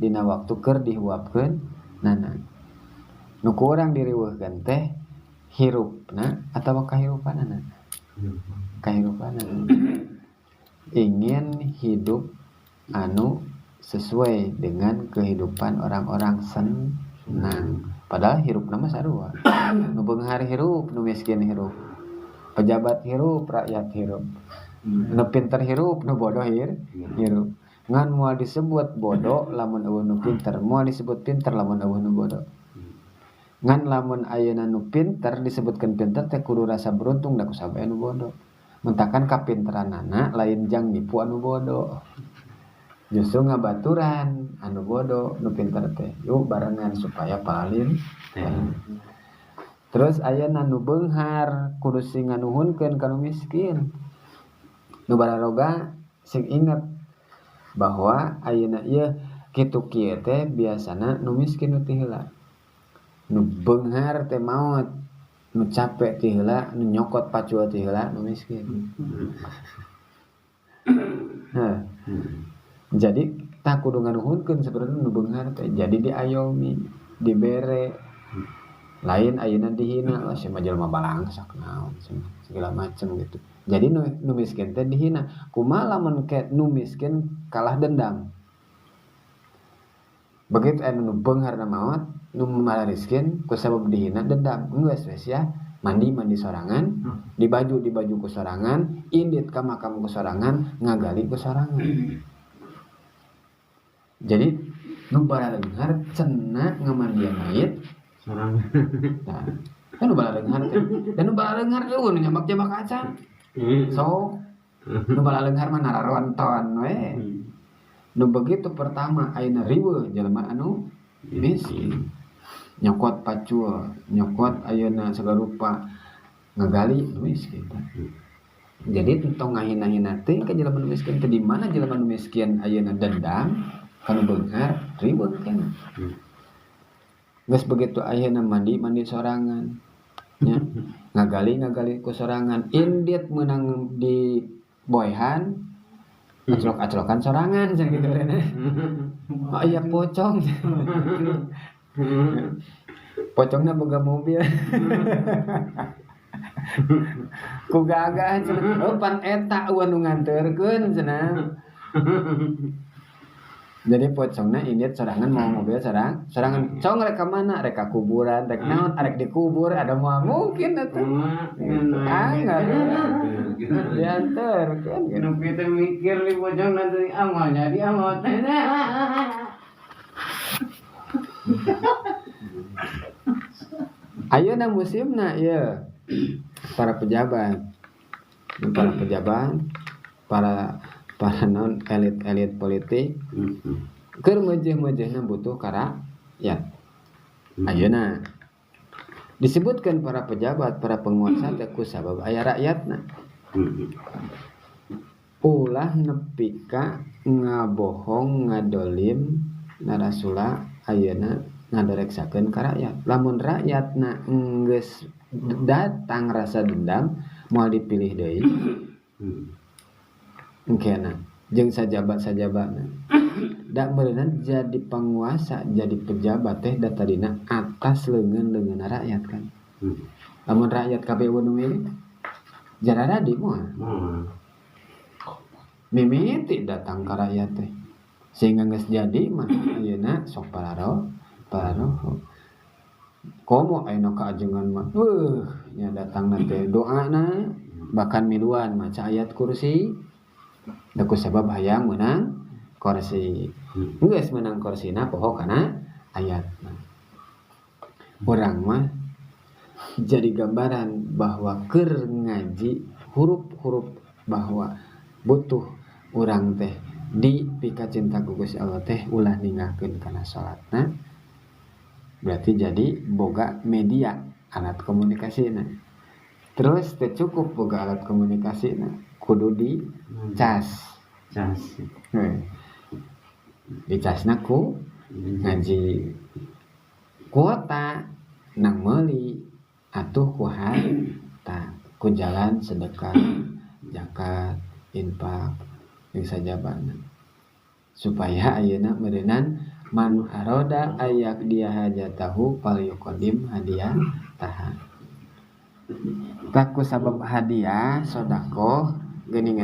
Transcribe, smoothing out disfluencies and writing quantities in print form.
dina waktu keur dihuapkeun nana. Nu ku urang diriweuhkeun teh hirupna atawa kahirupanana? Kahirupanana. Ingin hidup anu sesuai dengan kehidupan orang-orang senang. Padahal hirupna mah sarua. Nu beunghar hirup, nu miskin hirup. Pejabat hirup, rakyat hirup. Nu pinter hirup, nu bodoh hirup. Ngan moal disebut bodoh lamun eueuh nu pinter, moal disebut pinter lamun eueuh nu bodoh. Ngan lamun ayeuna nu pinter disebutkeun pinter teh kudu rasa beruntung da kusabab anu bodoh. Mentakan kapinteranana lain jang nipu anu bodoh. Justru ngabaturan anu bodoh nu pinter teh yuk barengan supaya paling. Terus ayeuna nu beunghar kudu sing nganuhunkeun ka nu miskin. Nu bararoga sing inget bahwa ayeuna ieu kitu kieu teh biasana nu miskin nu ti heula. Nu beunghar teh maot, nu capek ti heula, nu nyokot pacul ti heula nu miskin. Nah, jadi tak kudu nganuhunkeun sebenarnya nu beunghar teh. Jadi diayomi, dibere. Lain ayeuna dihina lah si mah jelema balangsak naon segala macam gitu. Jadi nu miskin teh dihina. Kumaha lamun ke nu miskin kalah dendam. Begitu anu nu beungharna maot, nu malariskin ku sabab dihina dendam. Geus wes ya, mandi-mandi sorangan, dibaju ku sorangan, indit ka makam ku sorangan, ngagali ku sorangan. Jadi nu baraleunghar cenah ngamandian mayit sorangan. Nah, kan nu baraleunghar teh. Dan nu baraleunghar eueuh nu nyambak-nyambak acan. Sok nu baraleunghar mah nararonton we. Nu begitu pertama ayeuna riweuh jelema anu miskin. Nyokot pacul, nyokot ayeuna segala rupa ngagali nu miskin. Jadi tong ngahina-hina teh ka jelema nu miskin teh di mana jelema nu miskin ayeuna dendam ka nu beunghar riweuh keneh. Geus begitu ayeuna mandi-mandi sorangan nya, ngagali-ngagali ku sorangan, indit meunang di boehan aclok-aclokan sorangan cenah kitu rene. Oh iya pocong. Pocongna boga mobil. Ku gagah cenah. Oh pan eta eueuh nu nganterkeun cenah. Jadi pocongna indit sorangan mau mobil sorangan. Cong rek ka mana? Rek ka kuburan, rek naon? Arek dikubur ada moal mungkin atuh. Ah enggak. Dianterkeun gitu. Nu kitu mikir di pocong nanti amal jadi amal teh. Ayeuna musimna ieu. Para pejabat. Para pejabat, para non elit-elit politik keur meujeuh-meujeuhna butuh ka rakyat. Ayeuna disebutkan para pejabat, para penguasa teh ku sabab aya rakyatna. Ulah nepi ka ngabohong ngadolim narasula ayeuna ngadoreksakeun ka rakyat. Lamun rakyatna geus datang rasa dendam moal dipilih deui. Engkena jeung sajabat-sajabatna. Da meureunna jadi penguasa, jadi pejabat teh da tadina atas leungeun-leungeunna rakyat kan. Lamun rakyat kabeh nu milih jararadi moal. Mimiti datang ka rakyat teh. Sehingga geus jadi mah ayeuna sok pararoho. Komo ayeuna kaajengan mah. Weuh, nya datangna teh doana bahkan miluan maca ayat kursi. Da ku sabab hayang meunang kursi. Geus meunang kursina poho kana ayatna. Urang mah jadi gambaran bahwa keur ngaji huruf-huruf bahwa butuh urang teh di pika cinta ku Gusti Allah teh ulah ninggalkeun kana salatna. Berarti jadi boga media alat komunikasina. Terus teh cukup boga alat komunikasina kudu di cas. Cas. Di casna ku ngaji kuota nang meuli atuh ku harta ku jalan sedekah, zakat, infak jeung sajabana. Supaya ayeuna meureunan man aroda ayak dia hajatahu falyuqaddim hadiah taha. Taku sabab hadiah sodakoh geuningan.